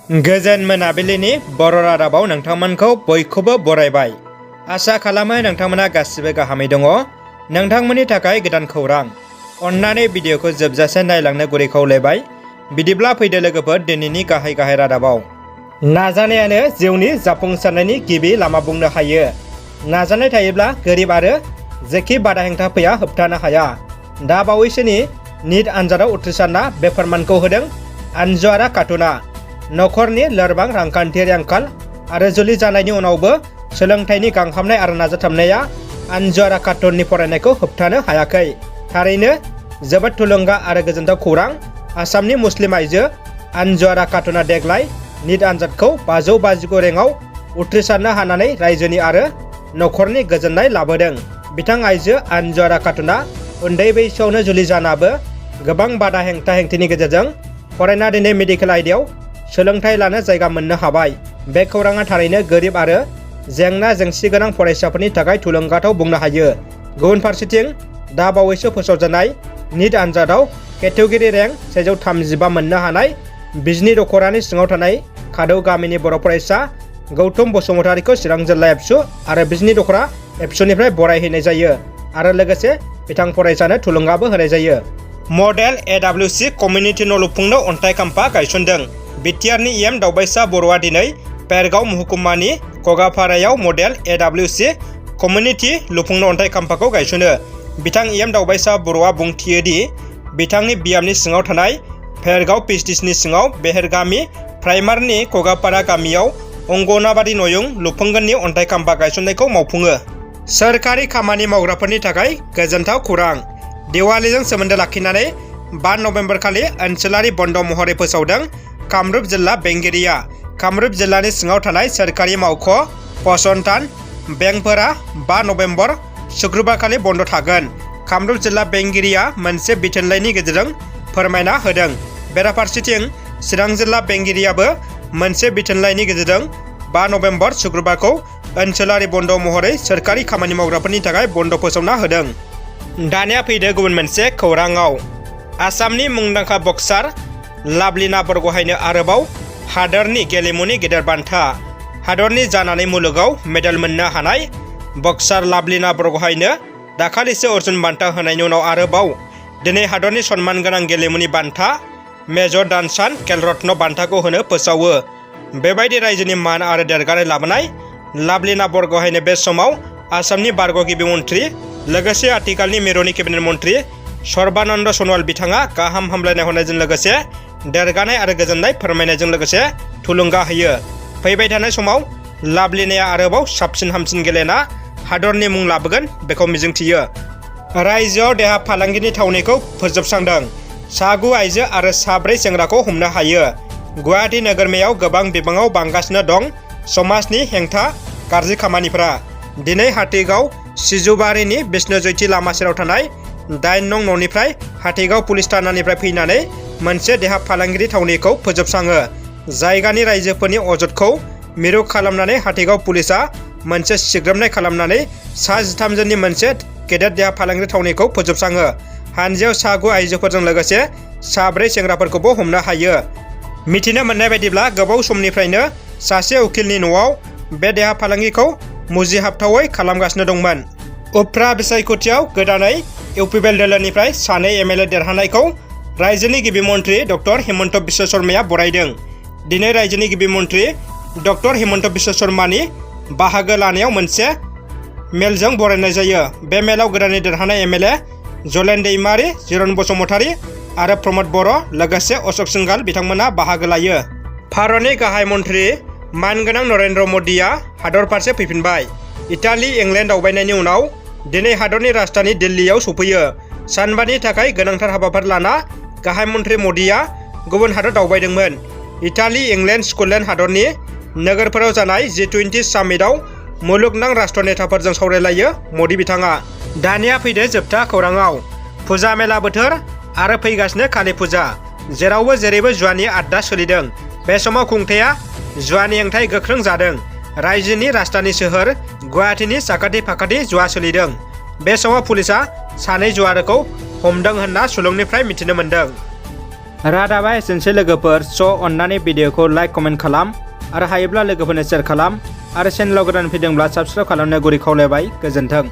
गोजोन मोनाबिलिनि बर' रादाबाव नोंथांमोनखौ बयखौबो बरायबाय। आसा खालामो नोंथांमोना गासिबो गाहामै दङ। नोंथांमोननि थाखाय गोदान खौरां। अन्नानै भिडिअखौ जोबजासे नायलांनो गुरै खावलायबाय। बिदिब्ला फैदो लोगोफोर दिनैनि गाहाय रादाबाव। नाजानायानो जिउनि जाफुंसारनायनि गिबि लामा बुंनो हायो। नाजानाय थायोब्ला गोरिब आरो जेखि बादा हेंथा फैया होबथानो हाया। दा बावैसोनि निट आनजादाव उथ्रिसारना बे फोरमानखौ होदों आनजुआरा खातुना। नखरनि लोरबां रांखान्थियारि आंखाल आरो जुलि जानायनि उनावबो सोलोंथाइनि गांहामनाय आरो नाजाथाबनाया आनजुआरा खातुननि फरायनायखौ होबथानो हायाखै। थारैनो जोबोद थुलुंगा आरो गोजोनथाव खौरां। आसामनि मुस्लिम आइजो आनजुआरा खातुना देग्लाय निट आनजादखौ 529 रेंकआव उथ्रिसारनो हानानै रायजोनि आरो नखरनि गोजोननाय लाबोदों। बिथां आइजो आनजुआरा खातुना उन्दै बैसोआवनो जुलि जानाबो गोबां बादा हेंथिनि गेजेरजों फरायना दिनै मेडिकेल आयदायाव सोलोंथाइ लानो जायगा मोननो हाबाय। बे खौराङा थारैनो गोरिब आरो जेंना जेंसि गोनां फरायसाफोरनि थाखाय थुलुंगाथाव बुंनो हायो। गुबुन फारसेथिं दा बावैसो फोसावजानाय निट आनजादाव केटेगरि रेंक 135 मोननो हानाय बिजनि दख'रानि सिङाव थानाय खादौ गामिनि बर' फरायसा गौतम बसुमतारीखौ चिरां जिल्ला एबसु आरो बिजनि दख'रा एबसुनिफ्राय बरायहैनाय जायो आरो लोगोसे बिथां फरायसानो थुलुंगाबो होनाय जायो। मडेल एडब्लिउसि कमिउनिटि न' लुफुंनो अन्थाइ खाम्फा गायसनदों। बिटिआरनि एम दावबायसा बर'आ दिनै पेरगाव महकुमानि कगापारायाव मडेल एडब्लिउसि कमिउनिटि लुफुंनो अन्थाइ खाम्फाखौ गायसनो। बिथां एम दावबायसा बर'आ बुंथियो दि बिथांनि बियामनि सिङाव थानाय पेरगाव पिएचडिनि सिङाव बेहेरगामि प्राइमारनि कगापारा गामियाव अंगनाबादि नयुं लुफुंगोननि अन्थाइ खाम्फा गायसननायखौ मावफुङो। सोरखारि खामानि मावग्राफोरनि थाखाय गोजोनथाव खौरां। दिवालीजों सोमोन्दो लाखिनानै 5 नभेम्बर खालि ओनसोलारि बन्द महरै फोसावदों कामरुप जिल्ला बेंगिरिया। कामरुप जिल्लानि सिङाव थानाय सोरखारि मावख' फसंथान बेंकफोरा 5 नभेम्बर शुक्रबारखालि बन्द थागोन। कामरुप जिल्ला बेंगिरिया मोनसे बिथोनलाइनि गेजेरजों फोरमायना होदों। बेराफारसेथिं चिरां जिल्ला बेंगिरियाबो मोनसे बिथोनलाइनि गेजेरजों 5 नभेम्बर शुक्रबारखौ ओनसोलारि बन्द महरै सोरखारि खामानि मावग्राफोरनि थाखाय बन्द फोसावना होदों। दानिया फैदो गुबुन मोनसे खौराङाव। आसामनि मुंदांखा बक्सार लाभलिना बरग'हायनो आरोबाव हादोरनि गेलेमुनि गेदेर बान्था। हादरनि जानानै मुलुगाव मेडेल मोननो हानाय बक्सार लाभलिना बरग'हायनो दाखालिसो अर्जुन बान्था होनायनि उनाव आरोबाव दिनै हादरनि सनमान गोनां गेलेमुनि बान्था मेजर ध्यानचान्द खेल रत्न बान्थाखौ होनो फोसावो। बेबायदि रायजोनि मान आरो देरगानाय लाबोनाय लाभलिना बरग'हायनो बे समाव आसामनि बारग' गिबि मन्थ्रि लोगोसे आथिखालनि मिरुनि केबिनेट मन्थ्रि सर्बानन्द सन'वाल बिथाङा गाहाम हामलायनाय हरनायजों लोगोसे देरगानाय आरो गोजोननाय फोरमायनायजों लोगोसे थुलुंगा होयो। फैबाय थानाय समाव लाभलिनाया आरोबाव साबसिन हामसिन गेलेना हादरनि मुं लाबोगोन बेखौ मिजिंथियो। रायजोआव देहा फालांगिनि थावनिखौ फोजोबस्रांदों। 9 आइजो आरो 4 सेंग्राखौ हमनो हायो। गुवाहाटी नोगोरमायाव गोबां बिबाङाव बांगासिनो दं समाजनि हेंथा गाज्रि खामानिफोरा। दिनै हाथिगाव सिजुबारिनि बिष्णु जयथि लामा सेराव थानाय 8 नं न'निफ्राय हाथिगाव पुलिस थानानिफ्राय फैनानै मोनसे देहा फालांगिरि थावनिखौ फोजोबस्राङो। जायगानि रायजोफोरनि अजदखौ मिरु खालामनानै हाथिगाव पुलिसआ मोनसे सिग्रोमनाय खालामनानै 13 जननि मोनसे गेदेर देहा फालांगिरि थावनिखौ फोजोबस्राङो। हानजायाव 9 आइजोफोरजों लोगोसे 4 सेंग्राफोरखौबो हमनो हायो। मिथिनो मोननाय बायदिब्ला गोबाव समनिफ्रायनो सासे उखिलनि न'आव बे देहा फालांगिखौ मुजिहाबथावै खालामगासिनो दंमोन। उफ्रा बिसायख'थियाव गोदानै UPPL दोलोनिफ्राय 2 MLA देरहानायखौ रायजोनि गिबि मन्थ्रि डक्टर हिमन्त बिश्व शर्माया बरायदों। दिनै रायजोनि गिबि मन्थ्रि डक्टर हिमन्त बिश्व शर्मानि बाहागो लानायाव मोनसे मेलजों बरायनाय जायो। बे मेलाव गोदानै देरहानाय MLA जलेन दैमारि, जिरन बसुमतारी आरो प्रमद बर' लोगोसे अशक सिंघाल बिथांमोना बाहागो लायो। भारतनि गाहाय मन्थ्रि मानगोनां नरेन्द्र मदिया हादर फारसे फैफिनबाय। इटालि इंलेन्ड दावबायनायनि उनाव दिनै हादरनि राजधानि दिल्लीयाव सफैयो। सानबानि थाखाय गोनांथार हाबाफारि लाना गाहाय मन्थ्रि मदिया गुबुन हादर दावबायदोंमोन। इटालि इंलेन्ड स्कटलेन्ड हादरनि नोगोरफोराव जानाय G20 सामिटआव मुलुगनां राष्ट्र नेताफोरजों सावरायलायो मदि बिथाङा। दानिया फैदो जोबथा खौराङाव। फुजा मेला बोथोर आरो फैगासिनो कालि फुजा जेरावबो जेरैबो जुवानि आड्डा सोलिदों। बे समाव खुंथाया जुवानि हेंथायै गोख्रों जादों। रायजोनि राजधानि सोहोर गुवाहाटीनि साखाथि फाखाथि जुवा सोलिदों। बे समाव पुलिसआ 2 जुवारिखौ हमदों होनना सुलुंनिफ्राय मिथिनो मोन्दों। रादाबा एसेनोसै लोगोफोर, अननानै भिडिअखौ लाइक कमेन्ट खालाम आरो हायोब्ला लोगोफोरनो शेयार खालाम आरो चेनेलाव गोदान फैदोंब्ला साबस्क्राइब खालामनो गुरै खावलायबाय। गोजोन्थों।